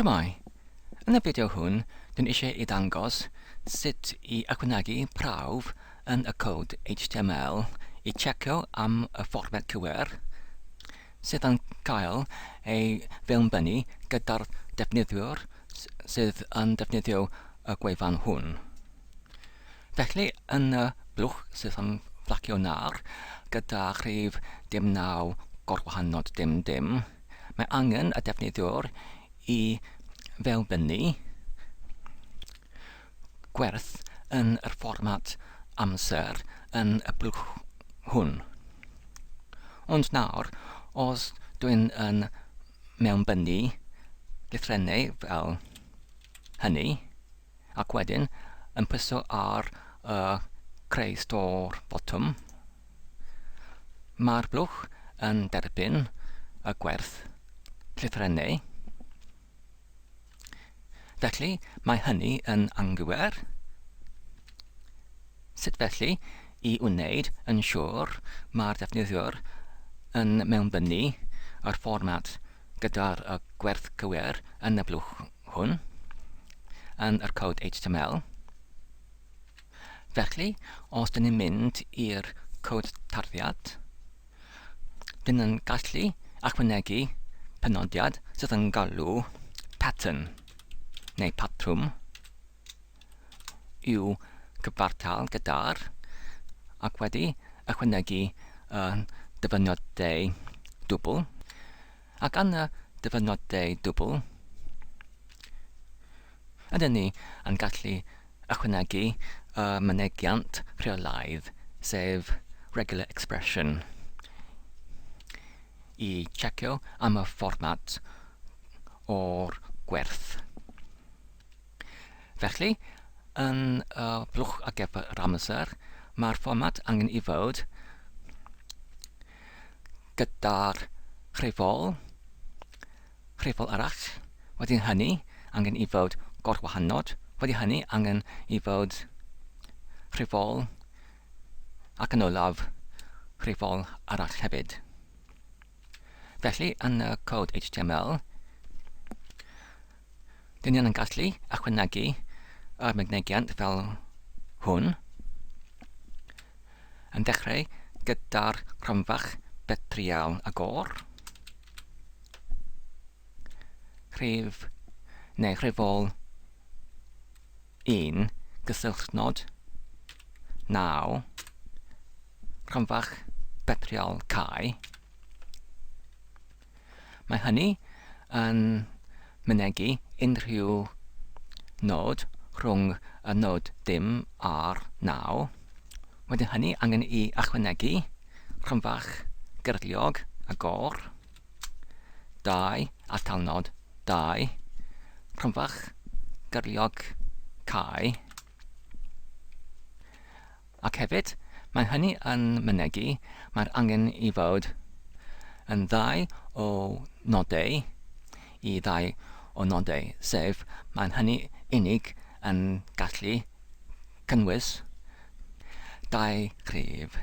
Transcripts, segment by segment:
Shwmae! Yn y fideo hwn, dwi'n eisiau i ddangos sut i ychwanegu prawf yn y cod HTML i checio am y fformat cywir sydd yn cael ei fewnbynnu gyda'r defnyddiwr sydd yn defnyddio y gwefan hwn. Felly, yn y blwch sydd yn fflacio nawr, gyda rhif dim naw gorwahanod dim dim, mae angen y defnyddiwr i fewnbynnu gwerth yn yr fformat amser yn y blwch hwn. Ond nawr, os dwi'n yn mewnbynnu lythrennau fel hynny, ac wedyn yn pwyso ar y creu stôr botwm. Mae'r blwch yn derbyn y gwerth llythrennau. Felly, mae hynny yn anghywir. Sut felly i wneud yn siŵr mae'r defnyddiwr yn mewnbynnu yr fformat gyda'r gwerth cywir yn y blwch hwn yn yr cod HTML. Felly, os dyn ni'n mynd i'r cod tarddiad, dyn ni'n gallu ychwanegu penodiad sydd yn galw pattern neu patrwm i'w cyfartal gyda'r ac wedi ychwanegu y dyfynodau dwbl. Ac yn y dyfynodau dwbl, ydyn ni yn gallu ychwanegu y mynegiant rheolaidd, sef regular expression, i checio am y fformat o'r gwerth. Felly, yn y blwch ar gyfer yr amser, mae'r fformat angen i fod gyda'r rhifol, rhifol arall, wedi hynny angen i fod gorwahanod, wedi hynny angen i fod rhifol ac yn olaf rhifol arall hefyd. Felly, yn y cod HTML, dyn ni'n gallu ychwanegu yr mynegiant fel hwn, yn dechrau gyda'r cromfach betrial agor, rhif neu rhifol 1, gysylltnod 9, cromfach betriol cau. Mae hynny yn mynegi unrhyw nod rhwng y nod dim a'r 9. Wedyn hynny angen i ychwanegu cromfach gyrliog agor, 2 atalnod 2, cromfach gyrliog cau. Ac hefyd, mae hynny yn mynegi mae'r angen i fod yn ddau o nodau i ddau o nodau, sef mae'n hynny unig yn gallu cynnwys dau rhif.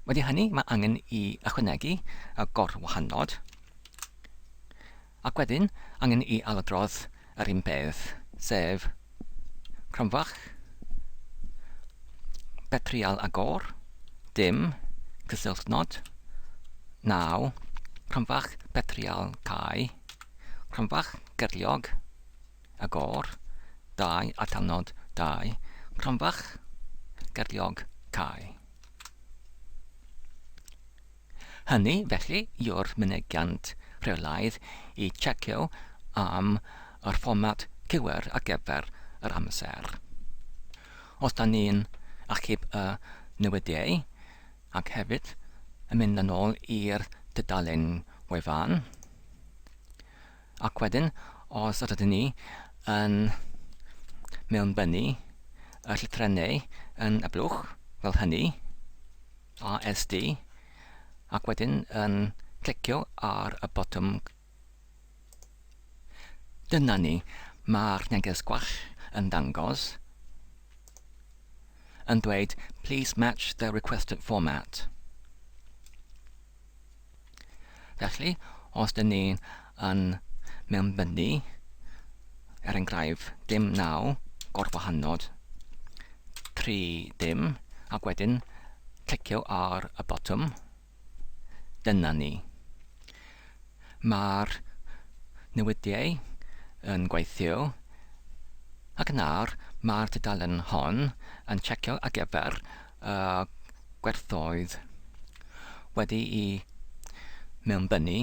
Wedi hynny, mae angen i ychwanegu y gorwahanod, ac wedyn angen i ailadrodd yr un peth, sef cromfach, betrial agor, dim, cysylltnod, 9, cromfach betrial cau, cromfach gerliog, agor, 2, atalnod, 2, cromfach gerliog, cau. Hynny, felly, yw'r mynegiant rheolaidd i checio am yr fformat cywir ar gyfer yr amser. Os da ni'n achub y newidiau, ac hefyd yn mynd yn ôl i'r tudalen wefan, ac wedyn os ydyn ni yn mewnbynnu y llythrennau yn y blwch fel hynny, ASD, ac wedyn yn clicio ar y botwm Dyna ni, mae'r neges gwall yn dangos yn dweud Please match the requested format. Felly, os dyn ni yn mewnbynnu Er enghraifft, dim 9, gorwahanod 3 dim, ac wedyn clicio ar y botwm. Dyna ni. Mae'r newidiau yn gweithio ac yn awr mae'r tudalen hon yn checio ar gyfer y gwerthoedd wedi'u mewnbynnu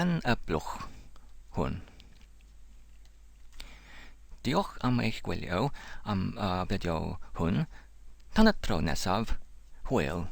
yn y blwch hwn. Diolch am eich gwylio am y fideo hwn. Tan y tro nesaf, hwyl!